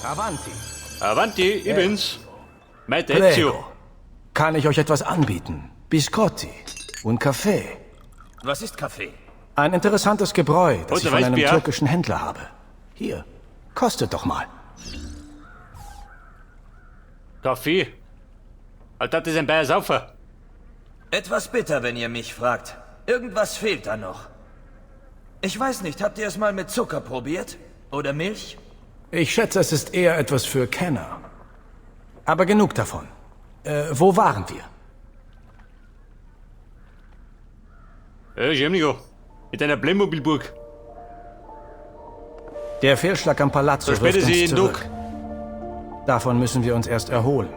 Avanti. Avanti, ich bin's. Mate Ezio. Prego. Kann ich euch etwas anbieten? Biscotti und Kaffee. Was ist Kaffee? Ein interessantes Gebräu, das Heute ich von einem Weißbier. türkischen Händler habe. Hier, kostet doch mal. Kaffee. Alter, das ist ein Bayer Saufer. Etwas bitter, wenn ihr mich fragt. Irgendwas fehlt da noch. Ich weiß nicht, habt ihr es mal mit Zucker probiert? Oder Milch? Ich schätze, es ist eher etwas für Kenner. Aber genug davon. Wo waren wir? Schämlich. Mit einer Playmobil-Burg. Der Fehlschlag am Palazzo So wirft später sie uns in zurück. Davon müssen wir uns erst erholen.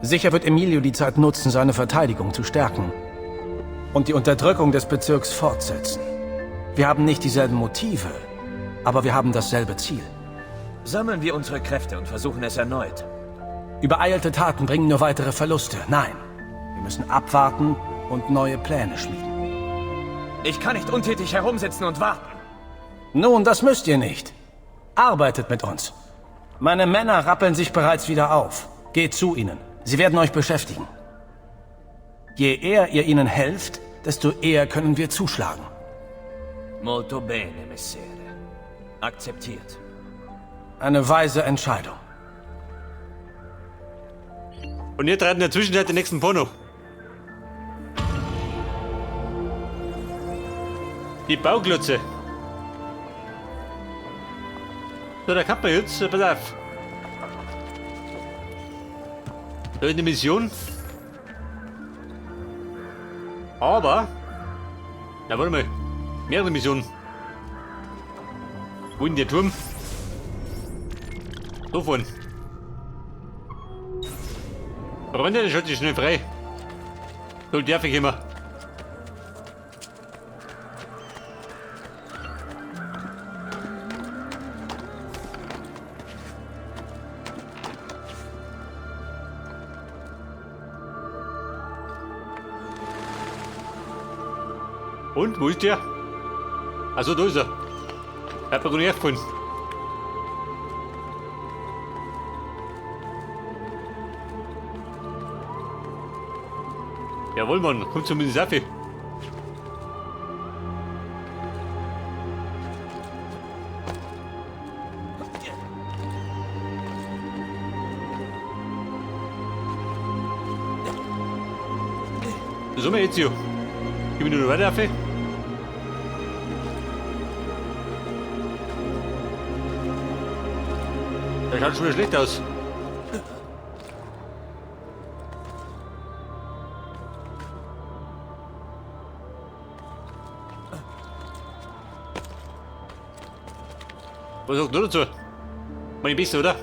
Sicher wird Emilio die Zeit nutzen, seine Verteidigung zu stärken und die Unterdrückung des Bezirks fortsetzen. Wir haben nicht dieselben Motive, aber wir haben dasselbe Ziel. Sammeln wir unsere Kräfte und versuchen es erneut. Übereilte Taten bringen nur weitere Verluste. Nein, wir müssen abwarten und neue Pläne schmieden. Ich kann nicht untätig herumsitzen und warten. Nun, das müsst ihr nicht. Arbeitet mit uns. Meine Männer rappeln sich bereits wieder auf. Geht zu ihnen. Sie werden euch beschäftigen. Je eher ihr ihnen helft, desto eher können wir zuschlagen. Molto bene, Messere. Akzeptiert. Eine weise Entscheidung. Und ihr treibt in der Zwischenzeit den nächsten Porno. Die Bauklötze. So, da kann man jetzt, pass auf. Da ist eine Mission. Aber. Na, warte mal. Mehrere Missionen. Wo ist denn der Turm? So vorne. Freunde, der schaut sich schnell frei. So darf ich immer. Und, wo ist der? Also da ist er. Hat mir gar nicht aufgefallen. Jawohl, Mann, kommt zumindest auf. So, mein Ezio. Gib mir nur noch weiter auf. Der schaut schon wieder schlecht aus. Was sagt du dazu? Meine besser, oder?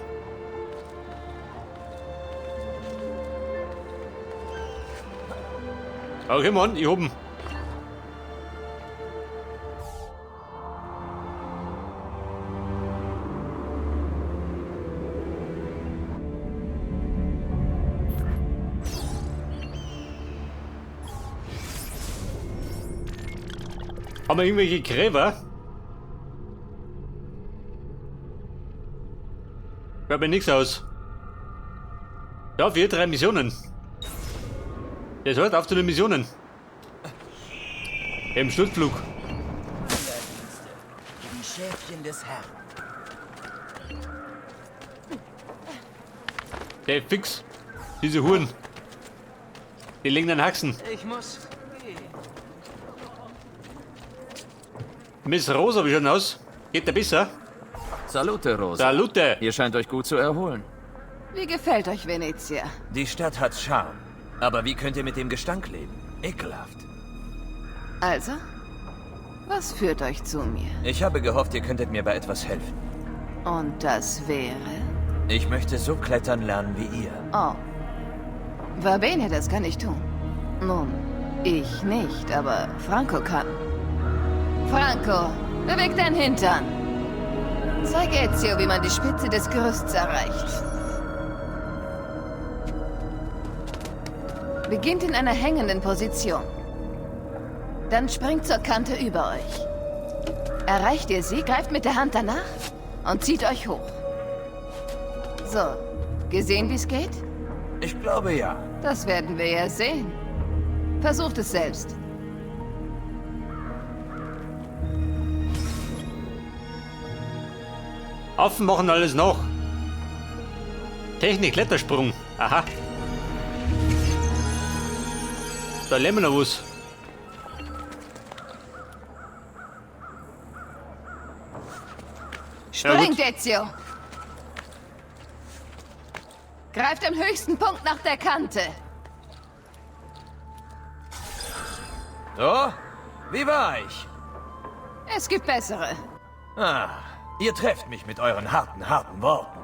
Okay, Mann, ich hab ihn. Haben wir irgendwelche Gräber? Hört mir nichts aus. Ja, 4, 3 Missionen. Das hört auf zu den Missionen. Im Sturzflug. Die Schäfchen des Herrn. Der fix. Diese Huren. Die legen den Haxen. Ich muss gehen. Miss Rosa, wie schaut denn aus? Geht der besser? Salute, Rosa. Salute. Ihr scheint euch gut zu erholen. Wie gefällt euch Venezia? Die Stadt hat Charme. Aber wie könnt ihr mit dem Gestank leben? Ekelhaft. Also, was führt euch zu mir? Ich habe gehofft, ihr könntet mir bei etwas helfen. Und das wäre? Ich möchte so klettern lernen wie ihr. Oh. Va bene, das kann ich tun. Nun, ich nicht, aber Franco kann. Franco, beweg dein Hintern. Zeig Ezio, wie man die Spitze des Gerüsts erreicht. Beginnt in einer hängenden Position. Dann springt zur Kante über euch. Erreicht ihr sie, greift mit der Hand danach und zieht euch hoch. Also, gesehen, wie's geht? Ich glaube ja. Das werden wir ja sehen. Versucht es selbst. Affen machen alles noch. Technik, Klettersprung. Aha. Da lernen wir noch was. Springt, Ezio! Greift am höchsten Punkt nach der Kante. So, wie war ich? Es gibt bessere. Ah, ihr trefft mich mit euren harten, harten Worten.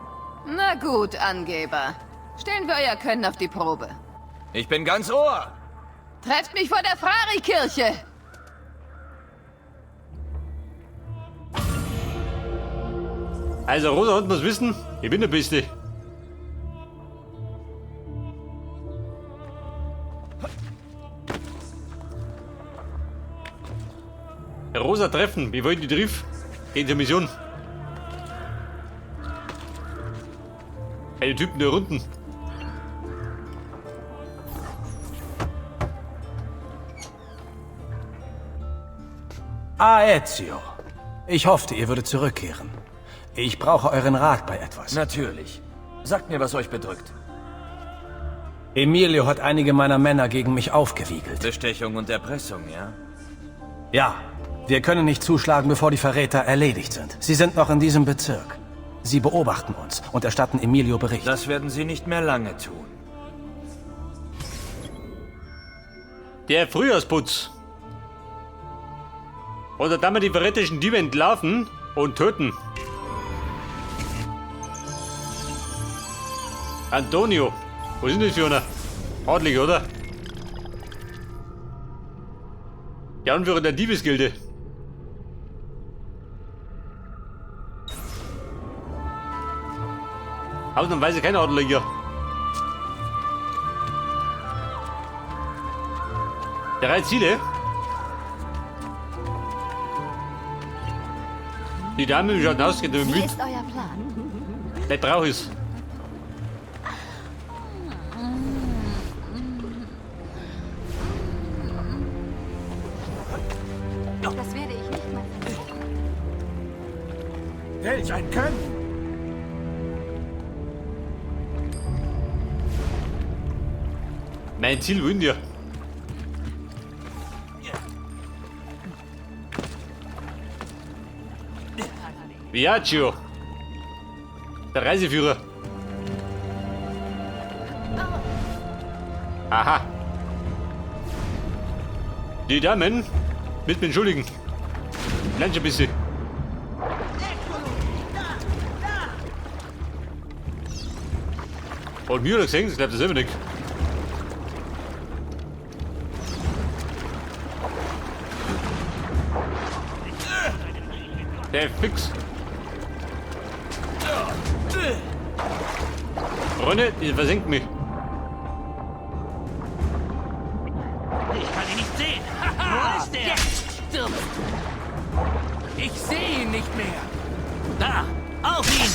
Na gut, Angeber. Stellen wir euer Können auf die Probe. Ich bin ganz Ohr. Trefft mich vor der Frari-Kirche! Also, Rosa hat muss wissen, ich bin der Beste. Rosa treffen, wir wollen die Triff. Gehen zur Mission. Hey, die Typen da unten. Ah, Ezio. Ich hoffte, ihr würdet zurückkehren. Ich brauche euren Rat bei etwas. Natürlich. Sagt mir, was euch bedrückt. Emilio hat einige meiner Männer gegen mich aufgewiegelt. Bestechung und Erpressung, ja? Ja. Wir können nicht zuschlagen, bevor die Verräter erledigt sind. Sie sind noch in diesem Bezirk. Sie beobachten uns und erstatten Emilio Bericht. Das werden sie nicht mehr lange tun. Der Frühjahrsputz. Oder da wir die verräterischen Diebe entlarven und töten. Antonio. Wo sind das für einer? Adlig, oder? Der Anführer der Diebesgilde. Ausnahmsweise kein Adliger. 3 Ziele. Die Dame schaut aus, geht Wie ist euer Plan? Vielleicht brauche ich's. Das werde ich nicht mal versuchen. Welch ein Können! Mein Ziel wollen wir. Viaggio. Der Reiseführer. Aha. Die Damen, mit mir entschuldigen. Lern schon ein bisschen. Und mir hat er gesehen, das glaubt er selber nicht. Der fix. Freunde, die versenkt mich. Ich kann ihn nicht sehen. Wo ist der? Jetzt stirbst du. Ich sehe ihn nicht mehr. Da, auf ihn!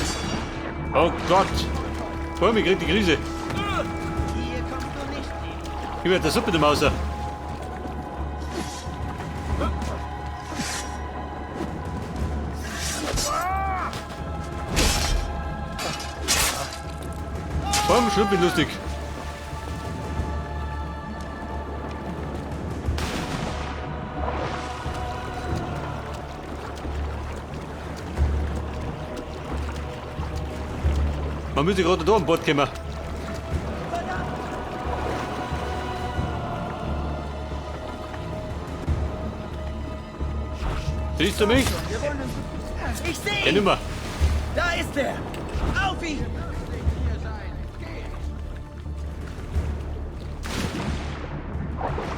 Oh Gott. Vor mir kriegt die Krise. Über der Suppe der Mauser. Komm, Schlumpf lustig. Man müsste gerade da an Bord kommen. Siehst du mich? Ich sehe Ja, ihn! nimmer. Da ist er! Auf ihn!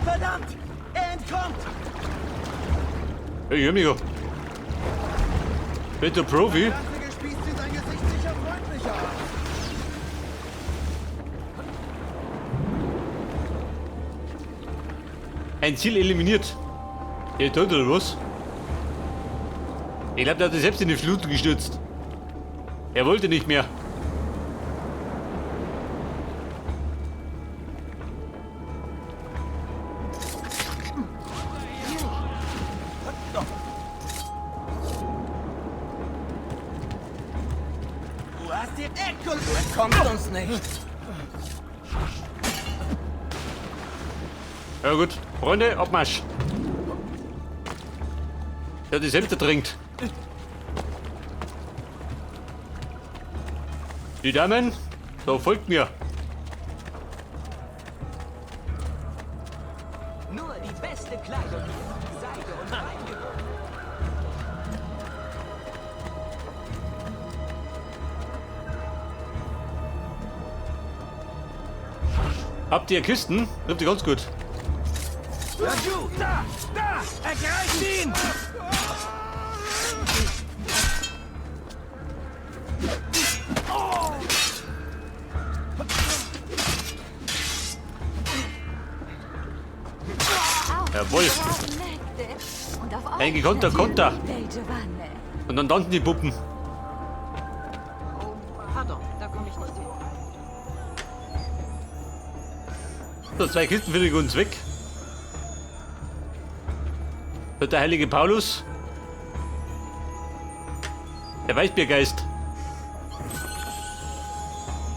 Verdammt! Er entkommt! Hey, amigo. Bitte Profi. Ein Ziel eliminiert. Der tot oder was? Ich glaube, der hat sich selbst in die Fluten gestürzt. Er wollte nicht mehr. Du hast die Ecke und du entkommst uns nicht. Ja gut, Freunde, Abmarsch. Der die Hälfte trinkt. Die Damen, so folgt mir. Nur die beste Kleidung hier. Seide und Weingewürz. Habt ihr Kisten? Trifft ihr ganz gut. Laju, da, da, ergreift ihn! Jawohl. Ein gekonnter Konter. Und dann tanzen die Puppen. Pardon, da komme ich nicht hin. So, 2 Kisten für den guten Zweck. So, der heilige Paulus. Der Weißbiergeist.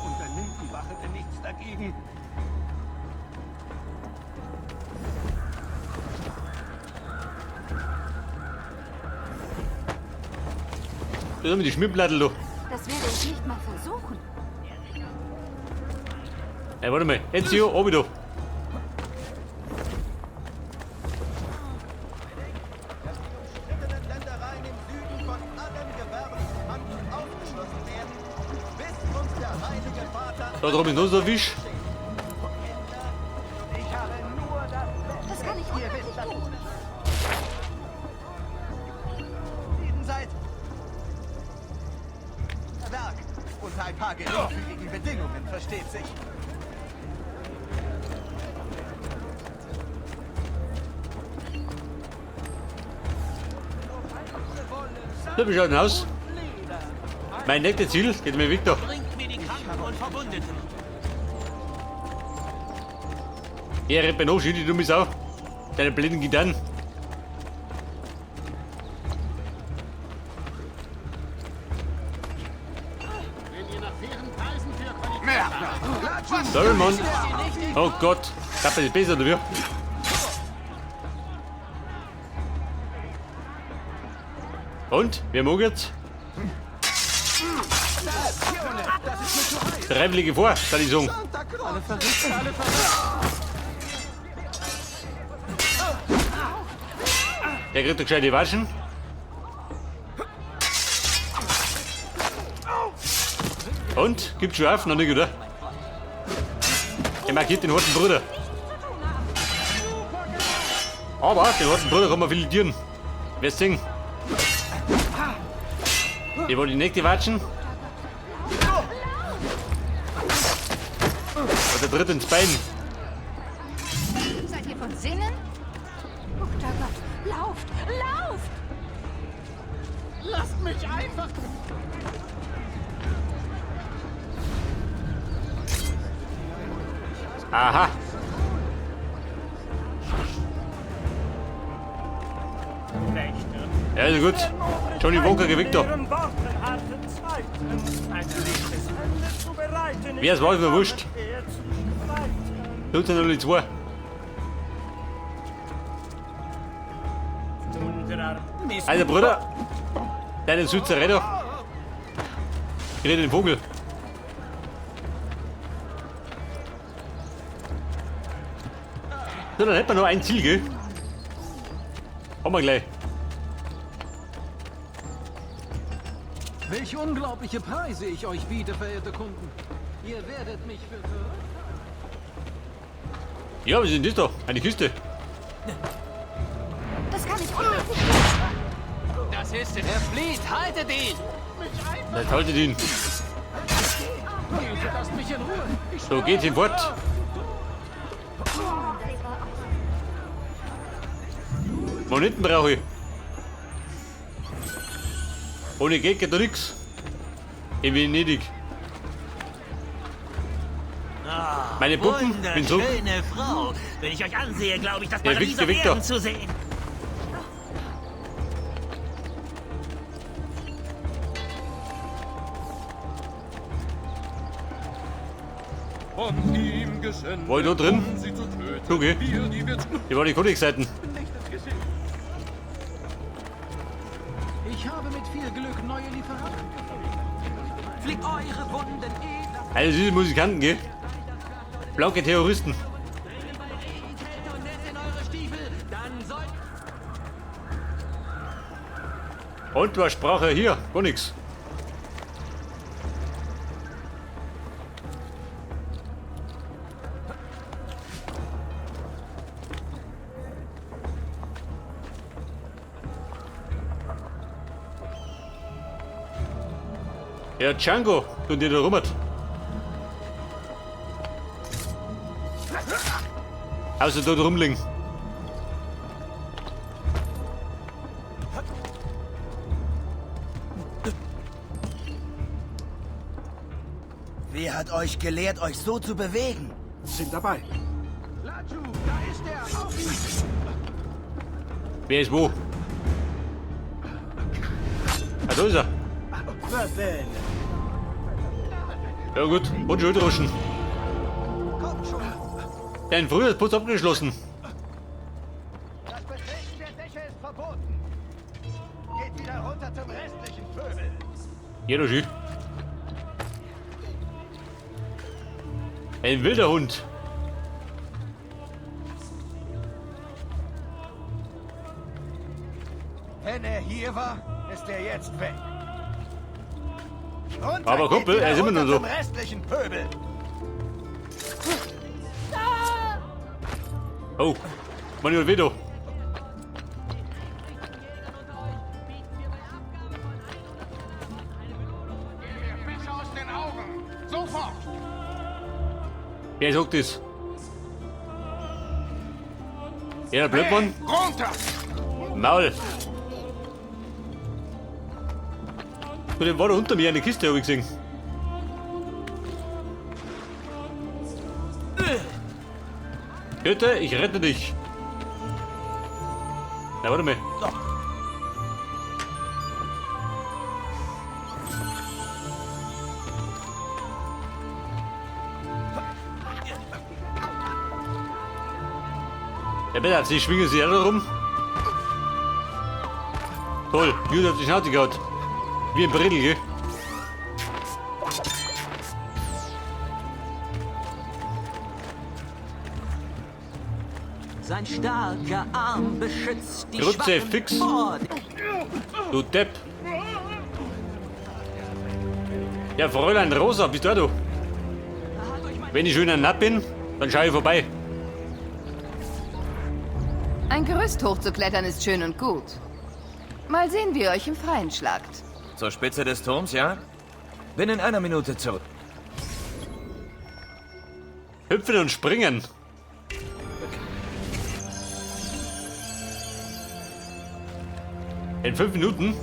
Unternimmt die Wache denn nichts dagegen? Das haben wir die Schmierplattel da. Das werde ich nicht mal versuchen. Ey, warte mal. Ezio, oben da. Da drüben ist noch so ein Fisch. Das kann ich unmöglich tun. Werk unter ein paar geringfügigen Bedingungen, versteht sich. So, wie schaut denn aus? Mein nächstes Ziel geht mir Victor. Bringt mir die Kranken und Verwundeten. Hier, rennt mir noch, die dumme Sau. Deine blinden Gitarren. Sorry, Mann. Oh Gott. Das ist besser, oder wie? Und? Wer mag jetzt? Freiwillige vor, kann ich sagen. Der kriegt doch gescheite Waschen. Und? Gibt schon auf? Noch nicht, oder? Er markiert den harten Bruder. Aber den harten Bruder kann man filetieren. Wirst sehen. Die wollen die nächste watschen. Und der dritte ins Bein. Seid ihr von Sinnen? Guter Gott, lauft, lauft! Lasst mich einfach! Aha. Ja, also gut. Johnny Walker gewinnt da. Wer es war, ist mir wurscht. 15:02. Also Bruder, deine Südserei da. Ich rede den Vogel. So, dann hätten wir noch ein Ziel, gell? Haben wir gleich. Welch unglaubliche Preise ich euch biete, verehrte Kunden. Ihr werdet mich für verrückt. Ja, was ist denn das da? Eine Kiste. Das kann ich unmöglich tun. Das ist es. Er flieht. Haltet ihn! Jetzt haltet ihn. Lasst mich in Ruhe. Ich So, geht's hinfort. Moneten brauche ich. Ohne Geld geht da nix. In Venedig. Meine Puppen, bin zurück. Wunderschöne Frau. Wenn ich euch ansehe, glaube ich, das Der Paradies Victor, auf Victor. Erden zu sehen. Von ihm gesendet, War ich da drin? um sie zu töten. Okay. Wir, die wir Hier war die Codex-Seiten. Ich habe mit viel Glück neue Lieferanten gefunden. Fliegt eure Wunden edler. Also diese Musikanten, gell? Blanke Terroristen. Und was sprach er hier? Gar nichts. Ja, Django, du dir da rummert. Also dort rumliegen. Wer hat euch gelehrt, euch so zu bewegen? Sind dabei. Laju, da ist er! Auf ihn! Wer ist wo? Ah, da ist er. Va bene. Ja gut, und schön ruschen. Dein früher ist Putz abgeschlossen. Das Betreten der Dächer ist verboten. Geht wieder runter zum restlichen Pöbel. Ja, doch schön. Ein wilder Hund. Wenn er hier war, ist er jetzt weg. Runter, Aber Kumpel, geht wieder er ist immer runter nur so. zum restlichen Pöbel. Oh, Manuel Vedo. Fische aus den Augen! Sofort! Wer sagt das? Ja, der Blödmann. Runter! Maul. Und dem war da unter mir eine Kiste, habe ich gesehen. Bitte, ich rette dich. Na, warte mal. Ja, bitte, sie schwingen sich alle rum. Toll, Judith hat die Schnauze gehabt. Wie ein Brittel, gell? Sein starker Arm beschützt die Grütze, Schwachen fix. vor Du Depp. Ja, Fräulein Rosa, bist du auch da? Wenn ich schön napp bin, dann schaue ich vorbei. Ein Gerüst hochzuklettern ist schön und gut. Mal sehen, wie ihr euch im Freien schlagt. Zur Spitze des Turms, ja? Bin in einer Minute zurück. Hüpfen und springen. In 5 Minuten?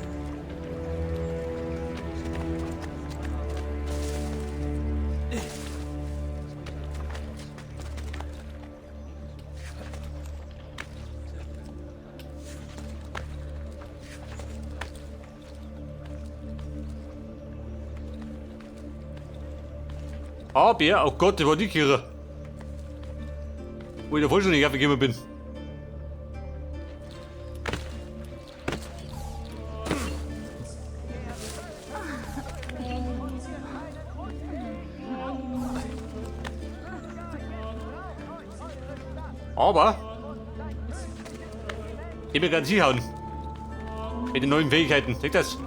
Aber, oh Gott, das war die Kirche. Wo ich davor schon nicht aufgekommen bin. Aber ich bin ganz hinhauen. Mit den neuen Fähigkeiten. Seht das?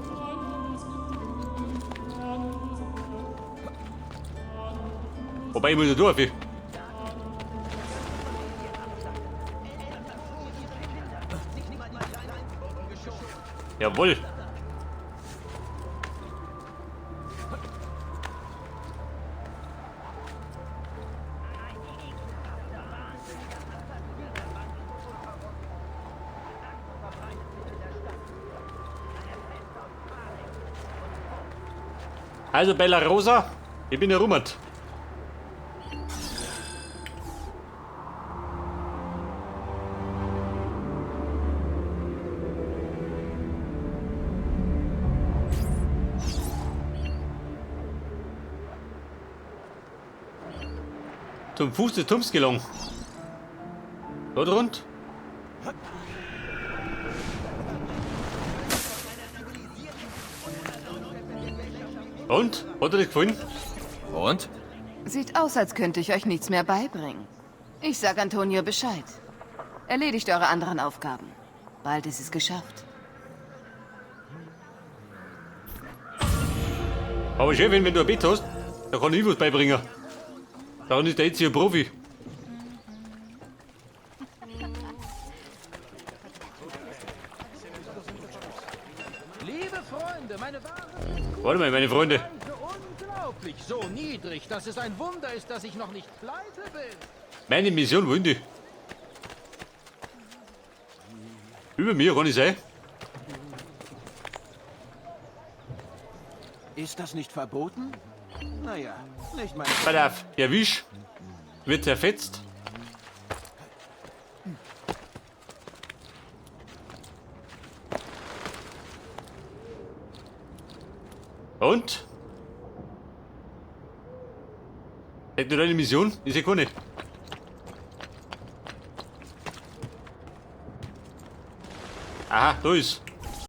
Wobei ich muss ja durch. Jawohl. Also Bella Rosa, ich bin der Rummert. Zum Fuß des Turms gelangen. Dort rund. Und? Hat dir das gefallen? Und? Sieht aus, als könnte ich euch nichts mehr beibringen. Ich sag Antonio Bescheid. Erledigt eure anderen Aufgaben. Bald ist es geschafft. Aber schön, wenn du ein Bett hast, da kann ich was beibringen. Daran ist der jetzt hier Profi. Liebe Freunde, meine Ware Warte mal, meine Freunde. Unglaublich so niedrig, dass es ein Wunder ist, dass ich noch nicht pleite bin. Meine Mission, wollen die? Über mir kann ich sein. Ist das nicht verboten? Naja, nicht mein... Pass auf, der Wisch wird zerfetzt. Und? Hätte du deine Mission? Ist ja keine. Aha, da ist.